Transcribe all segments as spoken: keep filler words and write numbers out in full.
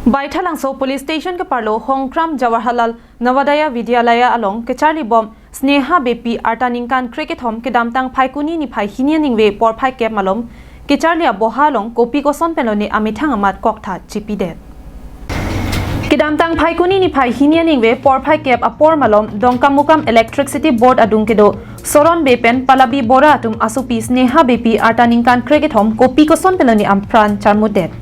Baithalangso Police Station keparlo Hongkram Jawaharlal Navodaya Vidyalaya along kecharlibom Sneha Beypi arta ningkan krekethom kedamtang Phaikuni niphai hini aningve porphai kep malom kecharli aboha along kopi koson penlone amethang amat koktha chipidet. Kedamtang Phaikuni niphai hini aningve porphai kep apor malom Dongkamukam Electricity Board adung kedo Soron Bey pen Palabi Bora atum asopi Sneha Beypi arta ningkan krekethom kopi koson penlone apran charmutdet.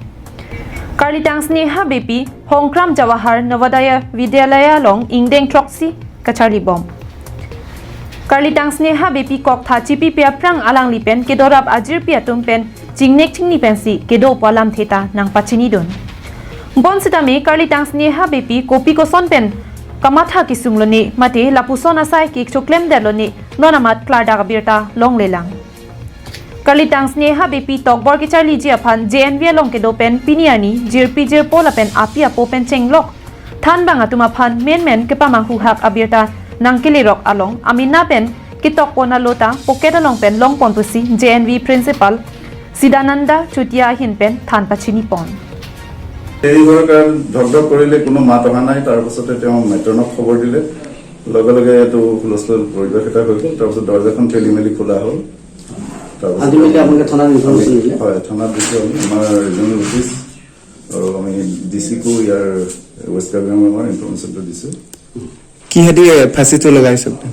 Karlitang Sneha Beypi Hongkram Jawahar Navodaya Vidyalaya along ingdeng throksi kacharlibom. Karlitang Sneha Beypi koktha chipipe aphrang alangli pen kedorap ajirpi atum pen chingnek chingni pensi kedo pu alamthe ta nangpachinidun. Bonsitame karlitang Sneha Beypi kopi koson pen kamatha kesunglone mate lapuson asai kechoklemdetlone non amat klardak abirta longlelang. Karlitang Sneha Beypi tokbor kecharliji aphan J N V along kedo pen pini arni jirpi jirpo lapen api apo pen chenglok thanbang atum aphan menmen kepamanghuhak abirta nangkelerok along amena pen ketokpon alota pocket along pen longpon pusi J N V Principal Sidananda Chutia ahin pen than pachinipon. দেৰি হোৱাৰ কাৰণ ধক ধক কৰিলে, কোনো মাত অহা নাই। তাৰ পাছতে তেওঁ মেট্ৰনক খবৰ দিলে, লগে লগে এইটো হুলস্থুল পৰিৱেশ এটা হৈ গ'ল। তাৰপিছত দৰ্জাখন ঠেলি মেলি খোলা হ'ল। তাৰপিছত আজি মেলি আপোনালোকে থানাত ইনফৰমেশ্যন দিলে? হয়, থানাত দিছোঁ আমি, আমাৰ ৰিজনেল অফিচ আৰু আমি ডি চিকো ইয়াৰ ৱেষ্ট কাৰ্বি আংলঙৰ ইনফৰমেশ্যনটো দিছোঁ। কিহেদি ফাঁচিটো লগাইছে আপুনি?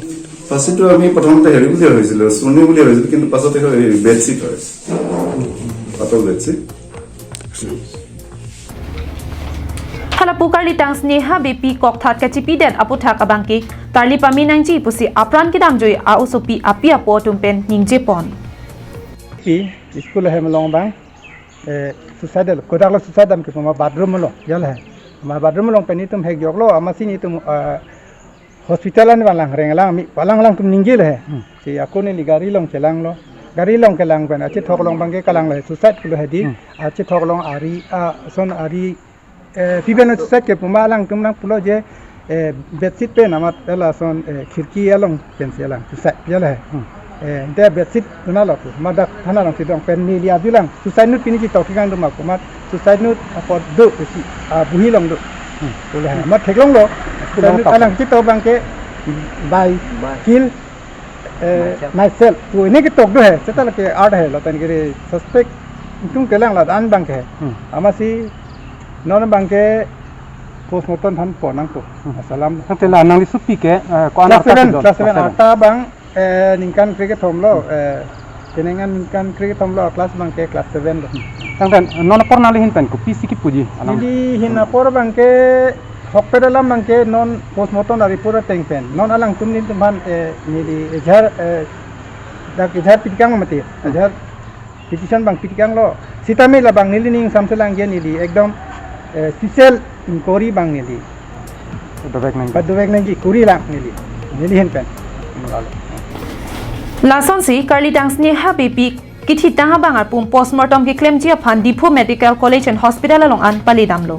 ফাঁচিটো আমি প্ৰথমতে হেৰি বুলি ভাবিছিলোঁ, চুৰ্ণি বুলি ভাবিছিলোঁ, কিন্তু পাছত এইটো হেৰি বেডশ্বীট হয়, পাতল bedsheet. Hala pu karlitang Sneha Beypi kokthat kachipidet aputhak abangke tarli pame nangji pusi apran kedamjui a-osopi api apo atum pen ningjepon. Ki school hem along abang, eh, suicide lo, kodak lo suicide dam ke puma bathroom lo, jal hai. Ma bathroom along pen itum hek jok lo, amatsi itum, eh, hospital an valang reng lang, mi valang lang atum ningje le. Hmm. Si ako neli gari along chelanglo. Gari along kelang pen achethok along abangke kalang le suicide pulo hedi. Hmm. Achethok along ari, ah, son ari, eh, piben suicide ke puma alangtum nangpulo je, eh, bedsheet pen amat lason, eh, khirki along pensi alang suicide pu le. Hmm. Eh, ante bedsheet dunlo pu, ma dak thana alongsi dong pen neli adulang suicide note pini chetok kekang do ma pu, ma suicide note apot do pusi, ah, bohi along do. Hmm. Pu le. Hmm. Ma theklonglo. Suicide note kalang chetok abangke by, by kill, eh, myself. Myself. Pu ini ketok do hai, seta lake art hai, lapen kere suspect itum kelang ladak abangke. Hmm. Amatsi non abangke postmortem than pon nangpo. Hmm. Asalam. Tangte la nangli sopi ke, eh, ko-an class arta seven, kedo? Class seven. Class seven. Arta abang, eh, ningkan krekethom lo, eh, kenengan ningkan krekethom lo, class abangke class seven lo. Tangte non apor nangli ahin pen kopisi kipuji alam? Neli ahin apor abangke hokpet alam abangke non postmortem a-report ateng pen. Non alangtum nelitum aphan, eh, neli ejhar, eh, dak ejhar pitikang mati, ejhar petition abang pitikanglo. Sitame labang neli ning samselang je neli ekdom, eh, special inquiry abang neli. Dovek nangji. Padovek nangji, kuri lang neli. Neli ahin pen. Lasonsi karlitang Sneha Beypi kithitang abang arpum postmortem keklemji aphan Diphu Medical College and Hospital along an paledamlo.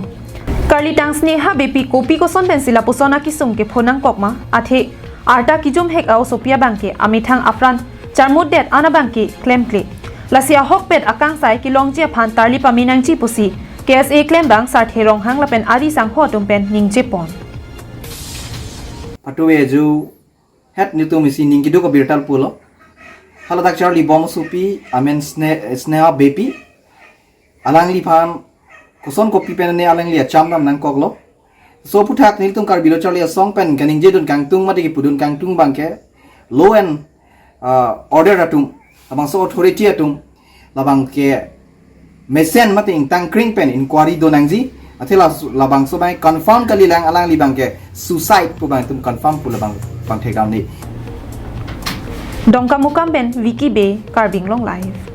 Karlitang Sneha Beypi kopi koson pensi lapuson akesung kepho nangkok ma, athe arta kejum hek a-osopi abangke amethang apran charmutdet an abangke klemkle. Lasi ahokpet akangsai kelongji aphan tarli pame nangji pusi K S A klembang Sarthe Ronghang lapen ari sangho atum pen ningjepon. Patuve ju het nelitum isi ning keduk abirta pulo. Haladak charlibom asopi amen Sne-, Sneha Beypi. Alangliphan koson kopi pen ne alangli acham dam nangkoklo. So aphuthak nelitum Karbi Lo Charli Asong pen kaningjedun kangtung mate kepudun kangtung abangke law and, ah, order atum, labangso authority atum, labangke mesen mate ingtangkring pen inquiry do nangji, athe la, labangso abang confirm kalilang alangli abangke suicide pu abang itum confirm pu labang pangthek damji. Dongkamukam pen Vicky Bey, Karbi Anglong Live.